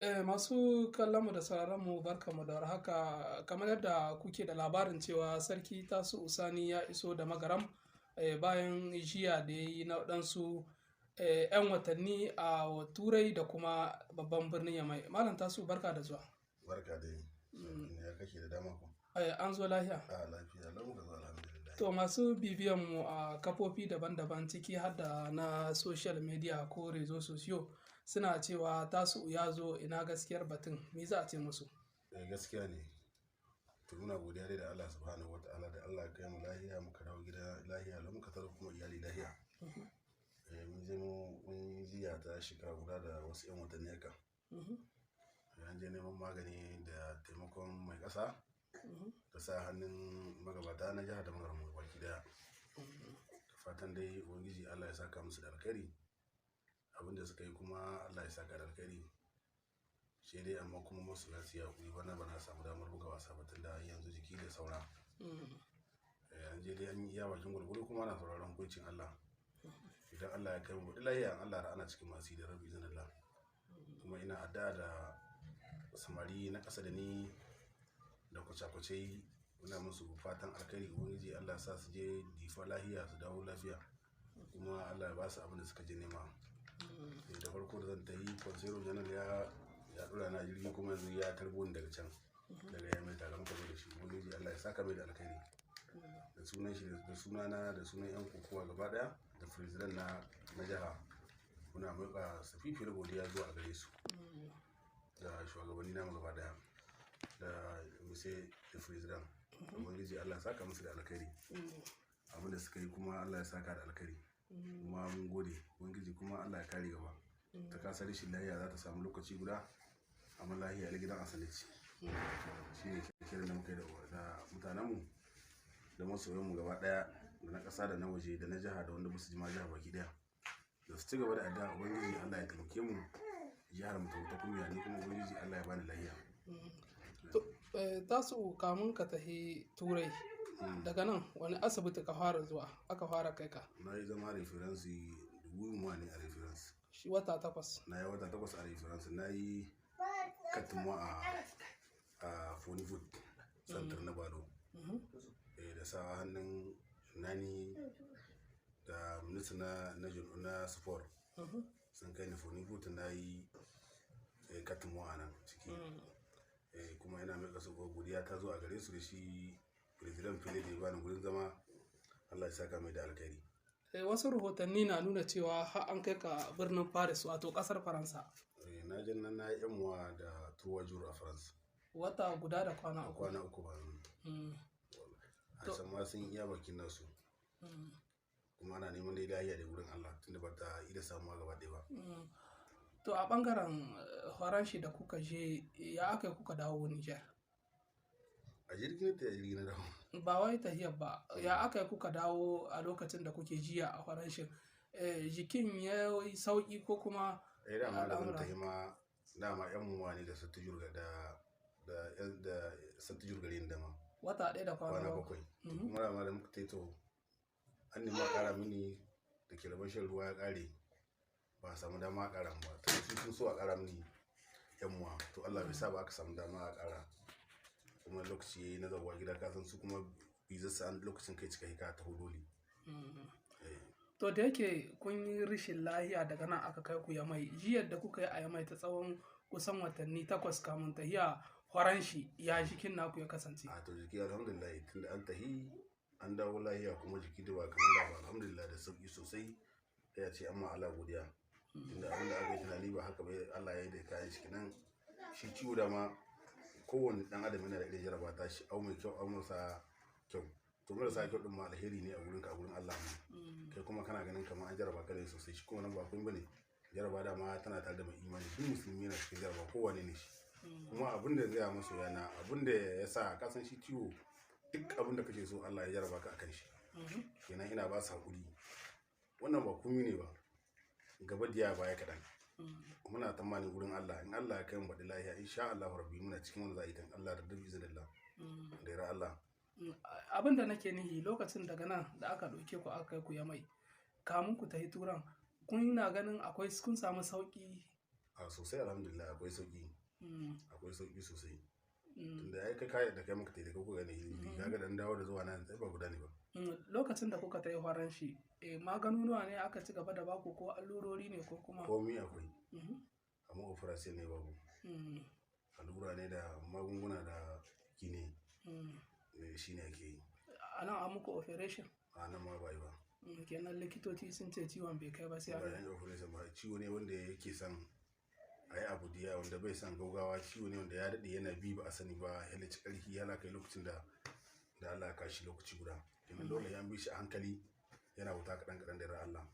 Masu kallon mu da sauraron mu, barkanmu da warhaka. Kamar yadda kuke da labarin cewa Sarki Tasi'u Sani ya iso da Magaram bayan jiya da ya yi na waɗansu 'yan watanni a Turai da kuma babban birnin Yamai. Malam Tasi'u, barka da zuwa. Barka dai. Ya kake da dama ko? An zo lafiya? A lafiya lau muka zo, alhamdulillah. To, masu bibiyan mu a kafofi daban-daban, ciki har da na social media ko réseaux sociaux, suna cewa Tasi'u ya zo, ina gaskiyar batun, me za a ce musu? Eh, gaskiya ne. To, muna godiya dai da Allah Subhanahu wa Ta'ala da Allah ya kai mu lafiya, muka dawo gida lafiya lau, muka tarar kuma iyali lafiya. Mun je mun yi jiya ta shekara guda da wasu 'yan watanni haka. An je neman magani da taimakon mai ƙasa da sa hannun magabata na jihar da Magaram baki daya. Da fatan dai Ubangiji Allah ya saka musu da alkhairi. Abin da suka yi kuma Allah ya saka da alkhairi. Sai dai amma kuma masoya su yi haƙuri, bana ba na samu damar buga wasa ba tunda yanzu jiki da saura. An je dai an yi iya bakin gwargwado, kuma ana sauraron hukuncin Allah. Idan Allah ya kai mu baɗi lafiya, Allah da ana cikin masu yi da rabbi iznillah. Kuma ina addu'a da samari na ƙasa da ni da kwace-kwacei, muna musu fatan alkhairi. Ubangiji Allah ya sa su je Difa lafiya, su dawo lafiya. Kuma Allah ya ba su abin da suka je nema. Da farko da zan tafi, Conseil General ya ɗora ni a jirgi, kuma yanzu ya tarbo ni daga can, daga Yamai tare muka zo da shi. Ubangiji Allah ya saka mai da alkhairi. Da sunan shi, da sunana, da sunan 'yan kokowa gaba ɗaya, da president na jiha, muna miƙa safifiyar godiya zuwa gare su. Da shugabanni namu gaba ɗaya da monsieur le président. Ubangiji Allah ya saka musu da alkhairi. Abin da suka yi kuma Allah ya saka da alkhairi. Kuma mun gode. Ubangiji kuma Allah ya kare gaba. Ta kasa rashin lafiya za ta samu lokaci guda, amma lafiya a gidan asali ce. Shi ne kiran da muka yi da mutanenmu da masoyanmu gaba ɗaya, da na ƙasa da na waje, da na jiha, da wanda ba su ji ma jiha baki ɗaya. Da su ci gaba da addu'a, Ubangiji Allah ya taimake mu, jihar mu ta wuta kumiya, ni kuma Ubangiji Allah ya bani lafiya. To, Tasi'u, kamun ka tafi Turai, daga nan wani asibiti ka fara zuwa aka fara kai ka? Na yi zama référence, 8 mois ne a référence. Shi wata 8. Na yi wata 8 a référence, na yi 4 mois a Fonifoot Center na Balo. Da sa hannun Nani da minista na sport. Sun kai ni Fonifoot, na yi 4 mois a nan ciki. Kuma ina miƙa su godiya ta zo a gare su da shi president Fili da ya bani gurin zama. Allah ya saka mai da alkhairi. Wasu rahotanni na nuna cewa har an kai ka birnin Paris, wato ƙasar Faransa. Na je nan, na yi un mois da 3 jours a France. Wata guda da kwana 3. Kwana 3 ba. A can ma sun iya bakin nasu. Kuma ana neman dai lafiya da wurin Allah, tunda ba ta ida samuwa gaba ɗaya ba. To, a ɓangaren Faranshi da kuka je, ya aka yi kuka dawo Nijar? A jirgin ta, jirgin na dawo. Ba wai tahiyar ba, ya aka yi kuka dawo a lokacin da kuke jiya a Faranshin? Jikin ya yi sauƙi ko kuma Eh, dama da zan al'amura? tafi ma dama un mois ne da 7 jours da da da 7 jours gare ni dama. Wata ɗaya da kwana Kwana 7. 7. To, kuma dama da muka tai, to an nemi a ƙara mini, da ke rabon shan ruwa ya ƙare, ba a samu dama a ƙara ba. To, su sun so a ƙara mini un mois, to Allah bai sa ba aka samu dama a ƙara. Kuma lokaci yayi na zauwa gida, ka san su kuma bizar sa an lokacin kai cika ka taho dole. To, da yake kun yi rashin lahiya, daga nan aka kai ku Yamai, jiyar da kuka yi a Yamai ta tsawon kusan watanni 8 kamun tahiya Faranshi, ya jikin naku ya kasance? A to, jiki alhamdulillah, tunda an tahi an dawo lahiya, kuma jiki da ba kamar da ba, alhamdulillah, da sauki sosai. Sai a ce amma Allah godiya. Tunda abin da aka yi tunani ba haka ba Allah ya yi da kayan shi nan. Shi ciwo dama kowane ɗan adam yana da irin jaraba ta shi, au mai kyau, au marasa kyau. To, marasa kyau ɗin ma alheri ne a wurin ka, a wurin Allah ne. Kai kuma kana ganin kamar an jaraba ka ne sosai, shi kuma nan ba komai bane. Jaraba dama tana tare da mai imani, duk musulmi yana cikin jaraba, kowane ne shi. Kuma abin da zai masoya na, abin da ya sa ka san shi ciwo, duk abin da kake so Allah ya jaraba ka akan shi. Kenan ina ba su haƙuri. Wannan ba komai ne ba. Gaba da baya kaɗan. Muna tsammani wurin Allah, in Allah ya kai mu baɗi lafiya, insha Allahu rabbi muna cikin wanda za a yi dan Allah da duk iznillah. Da yarda Allah. Abin da nake nihi, lokacin daga nan da aka ɗauke ku aka kai ku Yamai, kamun ku tafi Turan, kun na ganin akwai kun samu sauƙi A sosai, alhamdulillah, akwai sauki. Akwai sauki sosai. Tunda ai kai kai da kai muka tafi kuka gane hindi, kaga dan dawo da zuwa nan sai ba guda ne ba. Lokacin da kuka tafi horon shi, maganunuwa ne aka ci gaba da baku ko allurori ne ko kuma? Komi akwai. Amma operation ne babu. Allura ne da magunguna da kine. Shi ne ake yi. A nan an muku operation? A nan ma ba yi ba. Kenan likitoci sun ce ciwon bai kai ba sai ba yan operation ba. Ciwo ne wanda yake son a yi abu diya, wanda bai son gaugawa. Ciwo ne wanda ya daɗe yana bi ba a sani ba, ya ci ƙarfi, yana kai lokacin da Allah ya kashi lokaci guda. Kenan dole ya bi shi a hankali, yana wuta kaɗan kaɗan da Allah.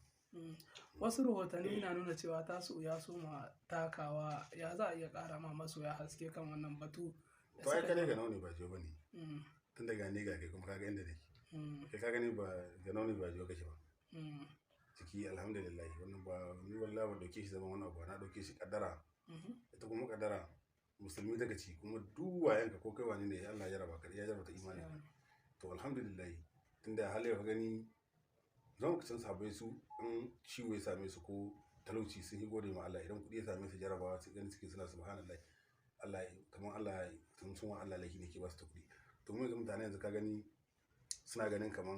Wasu rahotanni na nuna cewa Tasu ya soma takawa. Ya za a iya ƙara ma masoya haske kan wannan batu? To ai kare ga nauni ba jiyo bane. Tun daga ne ga kai kuma kaga inda nake. Kai ka gani ba ga nauni ba jiyo kake ba. Ciki alhamdulillah, wannan ba ni wallahi ba dauke shi zaman wannan ba, na dauke shi kaddara. Ita kuma kaddara musulmi daga ci kuma duk wayanka ko kai wani ne, Allah ya jarraba ka, ya jarraba ta imani. To alhamdulillah, tunda hali ka gani lokacin sahabbai su in ciwo ya same su ko talauci sun yi gode ma Allah, idan kuɗi ya same su jarabawa su gani suke suna subhanallah, Allah kamar Allah sun wa Allah laifi ne ke ba su ta kuɗi. To mu yanzu mutane yanzu ka gani suna ganin kamar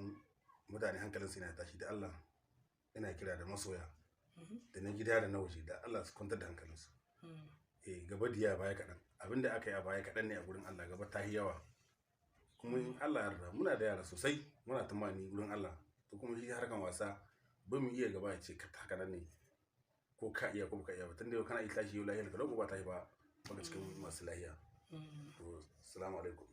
mutane hankalin su yana tashi. Da Allah ina kira da masoya da na gida da na waje, da Allah su kwantar da hankalinsu. Eh, gaba diya baya kaɗan, abinda aka yi a baya kaɗan ne a gurin Allah, gaba ta yawa. Kuma in Allah yarda muna da yara sosai, muna tamani gurin Allah. To kuma shi harkan wasa ba mu iya gaba ya ce ka haka nan ne ko ka iya ko baka iya ba, tunda yau kana iya tashi yau lahiyar ka ba tashi ba baka cikin masu lahiya. To, assalamu alaikum.